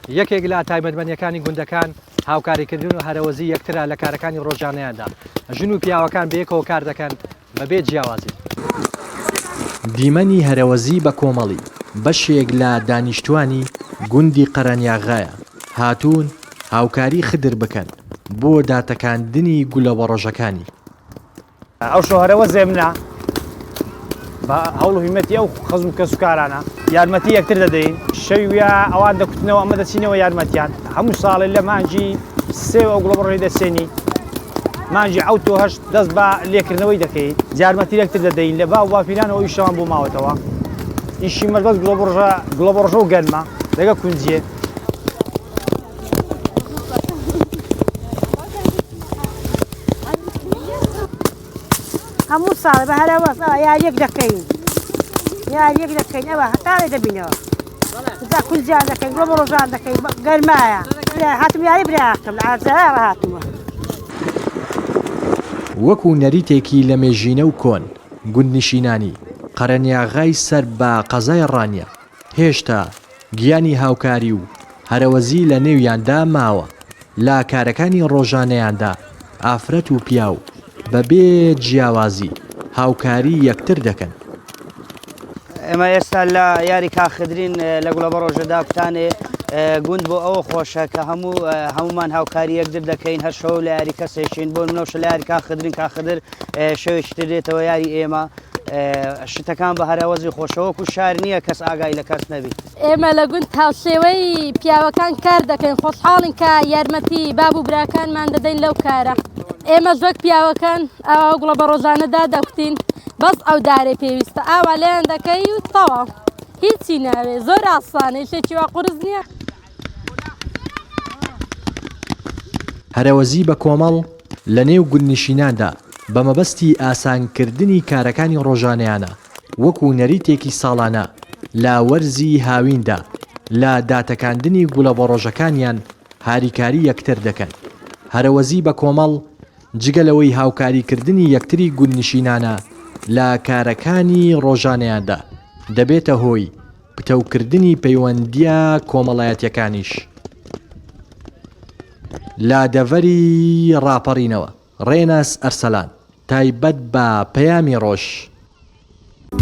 یەکێک لە تایبەتمەندییەکانی گوندەکان هاوکاریکردن و هەرەوەزی یەکترە لە کارەکانی ڕۆژانەیاندا. ژن و پیاوەکان بەیەکەوە کار دەکەن بەبێ جیاوازی. دیمەنی هەرەوەزی بە کۆمەڵی بەشێک لە دانیشتوانی گوندی قەرەنیاغایە هاتوون هاوکاری خدر بکەن بۆ داتەکاندنی گولەبەڕۆژەکانی. ئەو شۆهرە وەزێ منە بە هەوڵ و هیمەتی ئەو خەزم و کەسوکارانە یارمەتی یەکتر دەدەین شەوی ویا ئەوان دەکوتنەوە ئەمە دەچینەوە یارمەتیان هەموو ساڵێ لە مانگی سێ ئەو گوڵە بڕۆی دەچێنی مانگی عەوت و هەشت دەست بە لێکردنەوەی دەکەین یارمەتی یەکتر دەدەین لە باو باپیرانەوە ئیشەوان بۆ ماوەتەوە ئیشی مەش بەس گوڵە بڕژە گوڵە بڕژە و گەنمە لەگە کونجیێ هەموو ساڵ بە هەرەوەز ئەوە یاریەک دەکەین یاریەک دەکەین ئەوە هەتا لێ دەبینەوە جا کولجیان دەکەین گۆ بە ڕۆژان دەکەین گەرمایە هاتم یاری براکەم لە ئازایەوە هاتووە. وەکو نەریتێکی لەمێژینە و کۆن، گوندنشینانی، قەرەنیاغای سەر بە قەزای ڕانیە، هێشتا گیانی هاوکاری و هەرەوەزی لە نێویاندا ماوە، لە کارەکانی ڕۆژانەیاندا ئافرەت و پیاو بە بێ جیاوازی هاوکاری یەکتر دەکەن. ئێمە ئێستا لە یاری کاخدرین لە گوڵەبەڕۆژەدا کوتانێ گوند بۆ ئەوە خۆشە کە هەموو هەمومان هاوکاری یەکتر دەکەین هەر شەو لە یاری کەسێکین بۆ منەوشە لە یاری کاخدرین کاخدر شەوێکی تر دێتەوە یاری ئێمە شتەکان بە هەرەوەزی خۆشە وەکو شار نییە کەس ئاگای لە کەس نەبی. ئێمە لە گوند هاوشێوەی پیاوەکان کار دەکەین خۆشحاڵین کە یارمەتی باب و براکانمان دەدەین لەو کارە ئێمەش وەک پیاوەکان ئاوا گوڵە بە ڕۆژانە دادەکوتین بەس ئەو دارەی پێویستە ئاوا لێیان دەکەی و تەواو هیچی ناوێ زۆر ئاسانە ئیشێکی وا قورس نییە. هەرەوەزی بە کۆمەڵ لە نێو گوندنشیناندا بە مەبەستی ئاسانکردنی کارەکانی ڕۆژانەیانە وەکو نەریتێکی ساڵانە لە وەرزی هاویندا لە داتەکاندنی گوڵەبەڕۆژەکانیان هاریکاری یەکتر دەکەن. هەرەوەزی بە کۆمەڵ جگە لەوەی هاوکاریکردنی یەکتری گوندنشینانە لە کارەکانی ڕۆژانەیاندا دەبێتە هۆی پتەوکردنی پەیوەندییە کۆمەڵایەتییەکانیش لە دەڤەری ڕاپەڕینەوە. ڕێناس ئەرسەلان، تایبەت بە پەیامی ڕۆژ.